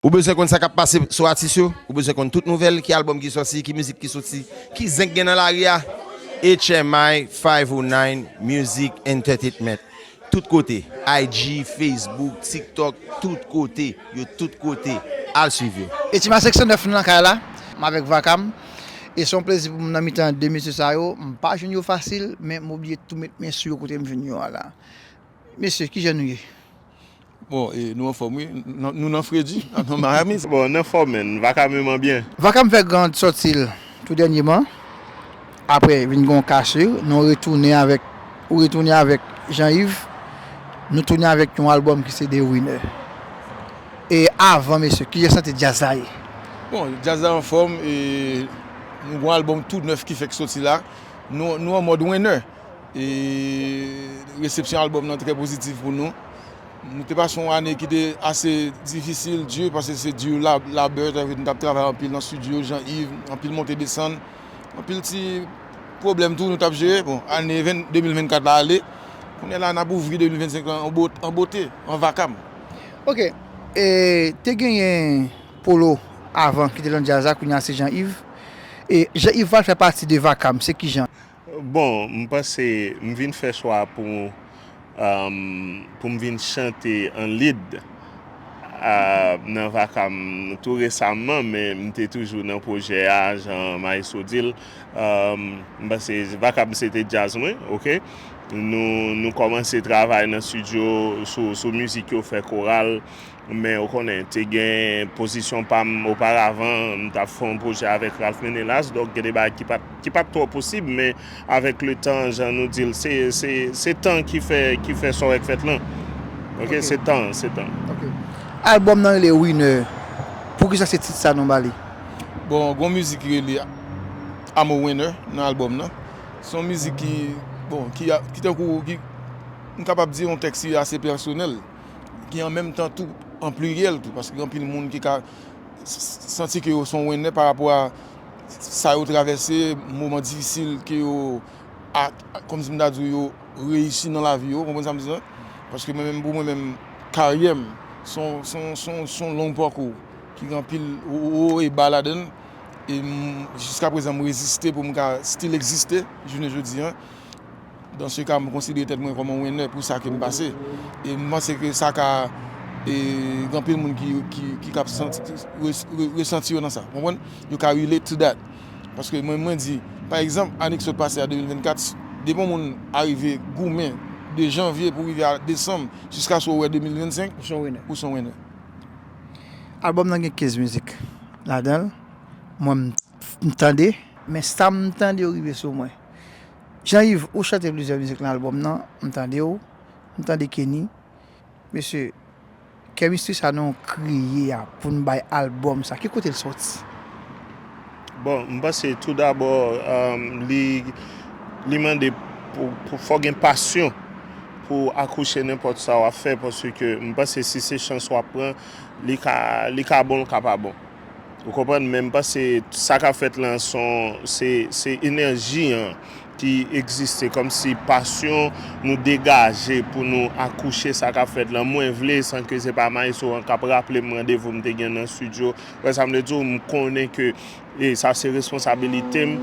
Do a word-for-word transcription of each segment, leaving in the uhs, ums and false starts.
Ou bezwen konn sa k ap pase sou atis yo? Ou bezwen konn tout nouvèl, ki albòm ki sòti, ki mizik ki soti, ki zen k gen nan lari a? H M I five oh nine Music Entertainment. Tout kote. I G, Facebook, TikTok, tout kote. Yo tout kote. Al swiv yo. H M I seksyon nèf nan kay la, m avèk Vakam. E se yon plezi pou m nan mitan de mesye sa yo. M pa jwenn yo fasil, men m oblije tou met men sou yo kote m jwenn yo a la. Mesye, kijan nou ye? Bon, e, nou anfòm, wi. N-, nou nan fredi, nan Miami. Bon, nan fòm, menn. Vakam menm an byen. Vakam fè gran sòti l tou dènyèman. Apre, vin gen yon kase, nou retounen avèk, ou retounen avèk Jean Yves. Nou tounen avèk yon albòm ki se The Winner. E avan, mesye, kijan sante djaz la ye? Bon, djaz la anfòm, e nou gen yon albòm tou nèf ki fèk soti la. Nou, nou an mòd winner. E resepsyon albòm nan trè pozitif pou nou. Nou te pase yon ane ki te ase difisil, di, paske se di la, labè, sa vle di nou t ap travay anpil nan estidyo, Jean Yves, anpil monte desann, anpil ti pwoblèm tou nou t ap jere. Bon, ane ven, de mil vennkat la ale, kounye a la n ap ouvri de mil vennsenk lan an bot-, an bote, an vakam. Ok, e te genyen Polo avan ki te nan djaz la, kounye a se Jean Yves. E Jean Yves pral fè pati de vakam, se kijan? Bon, m panse m vin fè chwa pou, um, pou m vin chante an lead, uh, nan vakam tou resaman, men m te toujou nan pwojè a, jan Maestro di l. Um, m panse vakam se te djaz mwen, ok? Nou, nou kòmanse travay nan estidyo sou, sou mizik yo, fè koral. Men ou konnen, te gen pozisyon pa m oparavan, m t ap fè yon pwojè avèk Ralph Menelas, donk gen de bagay ki pa t, ki pa t twò posib, men avèk le tan, jan nou di l, se, se, se tan ki fè, ki fè sa w wè k fèt lan. Ok, se tan, se tan. Ok. Albòm nan rele Winner. Poukisa se tit sa nou ba li? Bon, gon mizik ki rele I'm a Winner nan albòm nan. Se yon mizik ki, bon, ki, ki tankou, ki, m kapab di yon tèks ki ase pèsonèl, ki an menm tan tou an pliryèl tou, paske gen anpil moun ki ka s-, s-, santi ke yo se yon winner pa rapò a sa yo travèse, moman difisil ke yo, a, a, kòmsi m ta di w, yo reyisi nan lavi yo, w konprann sa m di la? Paske mwen menm, pou mwen menm, karyè m, se yon, se yon, se yon, se yon long pakou ki gen anpil wo, wo e ba ladan l. E m, jiska prezan, m reziste pou m ka still egziste, jounen jodi a. Dans ce cas, m konsidere tèt mwen kòm yon winner pou sa ke m pase. E m panse ke sa ka, e, gen anpil moun ki, ki, ki kab santi, re-, re-, resanti yo nan sa. Konprann? Yo ka relate to that. Paske mwen, mwen di, pa egzanp, ane ki sot pase a, de mil vennkat, depi yon moun arive goumen de janvye pou rive a desanm, jiskaske w wè de mil vennsenk, ou se yon winner. Ou se yon winner. Albòm nan gen kenz mizik ladan l. Mwen, m, m tande, men sa m tande yo rive sou mwen. Jean Yves, ou chante plizyè mizik nan albòm nan, m tande w, m tande Kenny. Mesye, kèmistri sa nou kreye a pou n bay albòm sa, ki kote l sòti? Bon, m panse tou dabò, um, li, li mande pou, pou fò gen pasyon pou akouche nenpòt sa w ap fè, paske m panse si se chans w ap pran, li ka, li ka bon, li ka pa bon. Ou konprann? Men m panse sa k ap fèt lan, se, se enèji an ki egziste, kòmsi pasyon nou degaje pou nou akouche sa k ap fèt lan. Mwen vle, san ke se pa maestro an k ap raple m randevou m te gen nan estidyo. Wè sa m vle di w, m konnen ke, e sa se responsabilite m.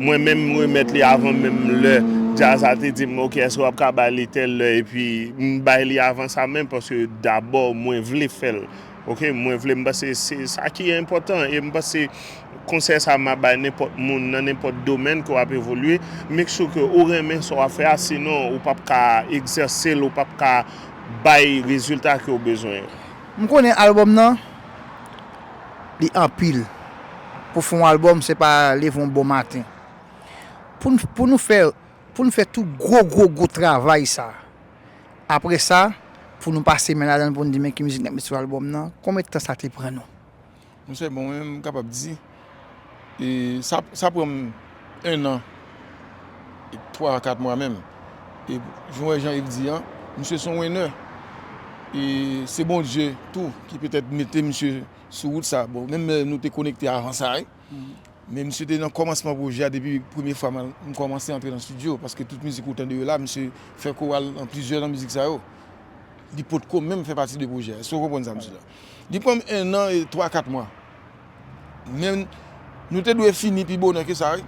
Mwen menm, m remèt li avan menm lè djaz la te di m, "Ok, èske w ap ka bay li tèl lè?" Epi m bay li avan sa menm, paske dabò, mwen vle fè l. Ok, mwen vle, m panse se sa ki enpòtan, e m panse konsèy sa m ap bay nenpòt moun nan nenpòt domèn ke w ap evolye, make sure ke ou renmen sa w ap fè a, sinon ou p ap ka egzèse l, ou p ap ka bay rezilta ke w bezwen yo. M konnen albòm nan, li anpil. Pou fè yon albòm, se pa leve yon bon maten. Pou n, pou nou fè, pou n fè tout gwo, gwo, gwo travay sa. Apre sa, pou nou pase men ladan l, pou n di men ki mizik n ap met sou albòm nan, konbyen tan sa te pran nou? Monchè, bon, mwen menm, m kapab di, e, sa, sa pran m en an, e twa a kat mwa menm. E jan w wè Jean Yves di an, misye se yon winner. E se Bondye tou ki petèt mete misye sou wout sa. Bon, menm, e, nou te konekte avan sa, wi. Men misye te nan kòmansman pwojè a depi premye fwa m, m kòmanse antre nan estidyo, paske tout mizik ou tande yo la, misye fè koral nan plizyè nan mizik sa yo. li potko menm fè pati de pwojè a. Èske w konprann sa m di la? Li pran m en an e twa, kat mwa. Men nou te dwe fini pi bonè ke sa, wi.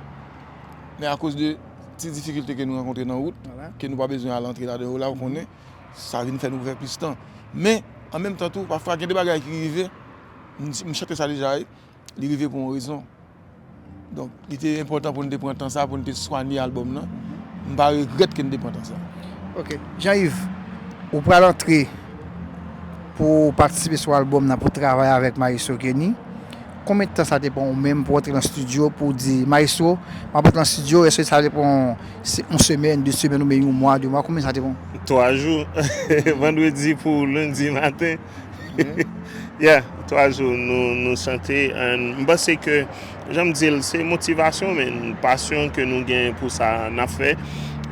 Men akoz de ti difikilte ke nou rankontre nan wout, ke nou pa bezwen al antre ladan yo la, ou konnen, sa vin fè nou fè plis tan. Men, an menm tan tou, pafwa gen de bagay ki rive, m, m chante sa deja, wi, li rive pou yon rezon. Donk, li te enpòtan pou n te pran tan sa, pou n te swanye albòm nan. M pa regrèt ke n te pran tan sa. Ok. Jean Yves, ou pral antre pou w patisipe sou albòm nan, pou w travay avèk Maestro Kenny. Konbyen tan sa te pran ou menm pou w antre nan estidyo, pou w di, Maestro, m ap antre nan estidyo, èske sa te pran se, yon semèn, de semèn oubyen yon mwa, de mwa, konbyen sa te pran? Twa jou. Vandredi pou lendi maten. Yeah, twa jou nou, nou chante. And m panse ke, jan m di l, se motivasyon, men pasyon ke nou gen pou sa n ap fè.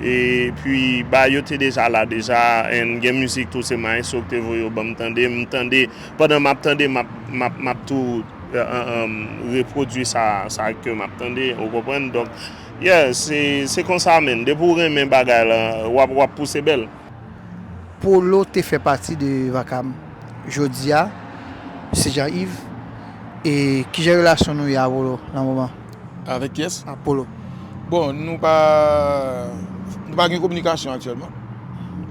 Epi, ba yo te deja la deja, and gen mizik tou, se Maestro ki te voye yo ban m tande. M tande, pandan m ap tande, m ap, m ap, m ap tou, euh, euh, euh, repwodui sa, sa ke m ap tande, ou konprann? Donk, yeah, se, se konsa, men. Depi w renmen bagay la, w ap, w ap pouse bèl. Polo te fè pati de Vakam. Jodi a, se Jean Yves. E kijan relasyon nou ye a Polo nan moman? Avèk kiyès? A Polo. Bon, nou pa, nou pa gen kominikasyon aktyèlman.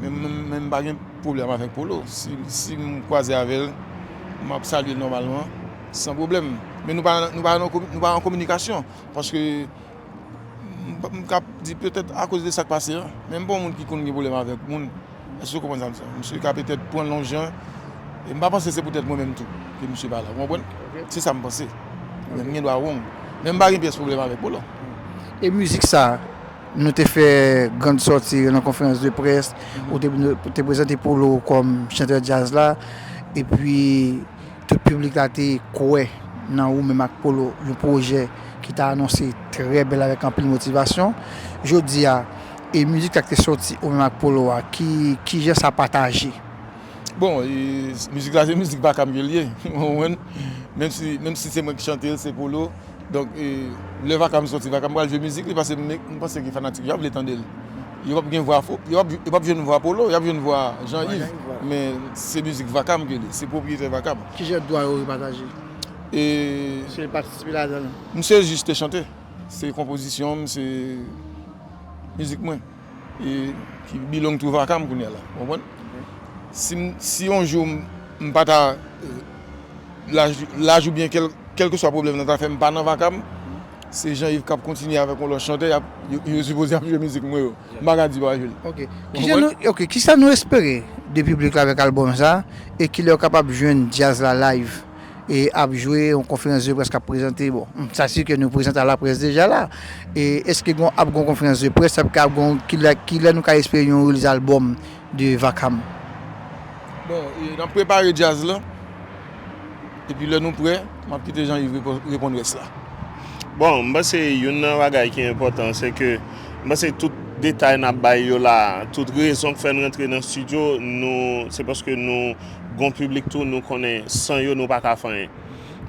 Men, men, men m pa gen pwoblèm avèk Polo. Si, si m kwaze avè l, m ap salye l nòmalman, san pwoblèm. Men nou pa, nou pa nan komi-, nou pa an kominikasyon. Paske m, m ka di petèt akoz de sa k pase an, men m pa yon moun ki konn gen pwoblèm avèk moun. Èske w konprann sa m di w? Misye ka petèt pran l yon jan, e m pa panse se poutèt mwen menm tou ke misye pa la. Ou konprann? Ok. Se sa m panse. Ok. Men m gen dwa wrong. Men m pa gen pyès pwoblèm avèk Polo. E mizik sa, nou te fè grann sòti nan konferans de près, ou te, ou te prezante Polo kòm chantè djaz la, epi tout piblik la te kwè nan ou menm ak Polo, yon pwojè ki ta anonse trè bèl avèk anpil motivasyon. Jodi a, e mizik sa k te sòti ou menm ak Polo a, ki, kijan sa pataje? Bon, e, mizik la se mizik Vakam ke l ye, ou konprann? Menm si, menm si se mwen ki chante l, se Polo. Donk, e, lè Vakam sòti, Vakam pral jwe mizik li, paske m, m panse ke fanatik yo ap vle tande l. Yo p ap gen vwa fo, yo p ap, yo p ap jwenn vwa Polo, y ap jwenn vwa Jean Yves. Vwa Jean Yves, vwala. Men se mizik Vakam ke li, se pwopriyetè Vakam. Kijan dwa yo repataje? E se l patisipe ladan l? M se jis te chante. Se konpozisyon m, se mizik mwen. E ki belong to Vakam kounye a la. Ou konprann? Ok. Si m, si yon jou m, m pa ta, e, laj, laj oubyen kèl, kèlkeswa pwoblèm nan ta fè m pa nan Vakam, se Jean Yves k ap kontinye avèk yon lòt chantè, y ap, yo, yo sipoze ap jwe mizik mwen yo. M pa ka di yo pa jwe l. Ok. Ou konprann? Kijan nou, ok, kisa nou espere de piblik la avèk albòm sa, e kilè yo kapab jwenn djaz la live, e ap jwe yon konferans de près k ap prezante, bon, m, sa si ke nou prezante a laprès deja la. E èske gon, ap gon konferans de près, ap ka ap gon, kilè, kilè nou ka espere yon release albòm de Vakam? Bon, e, n ap prepare djaz la. Epi lè nou prè, m ap kite Jean Yves repo-, reponn rès la. Bon, m panse youn nan bagay ki enpòtan, se ke m panse tout detay n ap bay yo la, tout rezon k fè n rantre nan estidyo, nou, se paske nou gon piblik tou, nou konnen san yo nou pa ka fè anyen.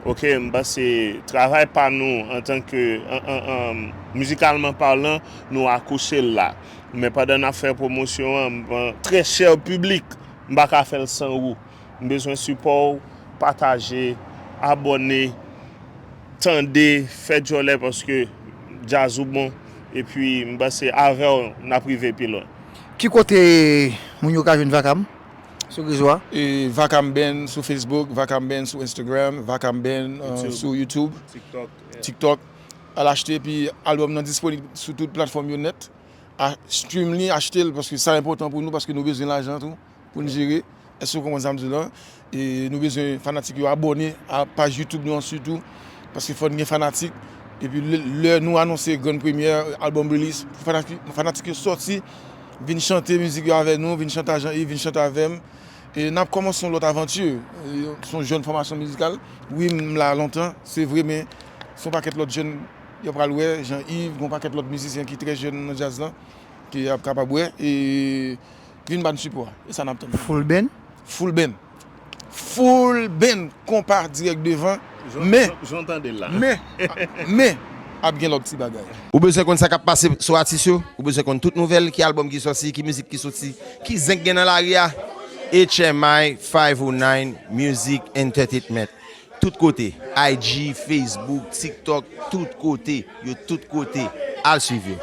Ok, m panse travay pa nou antanke, an, an, an, mizikalman palan, nou akouche l la. Men pandan n ap fè pwomosyon an, m, trè chè piblik, m pa ka fè l san ou. M bezwen sipò w, pataje, abòne, tande, fè djòlè paske djaz ou bon. Epi m panse avè w n ap rive pi lwen. Ki kote moun yo ka jwenn Vakam? Sou rezo a? E, Vakam Band sou Facebook, Vakam Band sou Instagram, Vakam Band, euh, YouTube, sou YouTube, TikTok, yeah. TikTok. Al achte, epi albòm nan disponib sou tout platfòm yo nèt. A, stream li, achte l, paske sa enpòtan pou nou, paske nou bezwen lajan tou pou n jere. Èske w konprann sa m di w la? E nou bezwen fanatik yo abòne a paj YouTube nou an sitou, paske fò n gen fanatik. Epi lè, lè nou anonse grann premyè, album release, pou fanatik, fanatik yo sòti, vin chante mizik yo avè nou, vin chante a Jean Yves, vin chante avè m. E n ap kòmanse yon lòt avanti. E se yon jèn fòmasyon mizikal. Wi, m la lontan, se vre, men se yon pakèt lòt jèn yo pral wè, Jean Yves, gen yon pakèt lòt mizisyen ki trè jèn nan djaz lan, ki ap kapab wè. E vin ba n sipò a. E sa n ap tann. Full band? Full band. Full band, konpa dirèk devan. Jan, men, jan, jan w tande l la. Men, men, ap gen lòt ti bagay. Ou bezwen konn sa k ap pase sou atis yo? Ou bezwen konn tout nouvèl, ki albòm ki sòti, ki mizik ki soti, ki zen k gen nan lari a? H M I five oh nine Music Entertainment. Tout kote. I G, Facebook, TikTok, tout kote. Yo tout kote. Al swiv yo.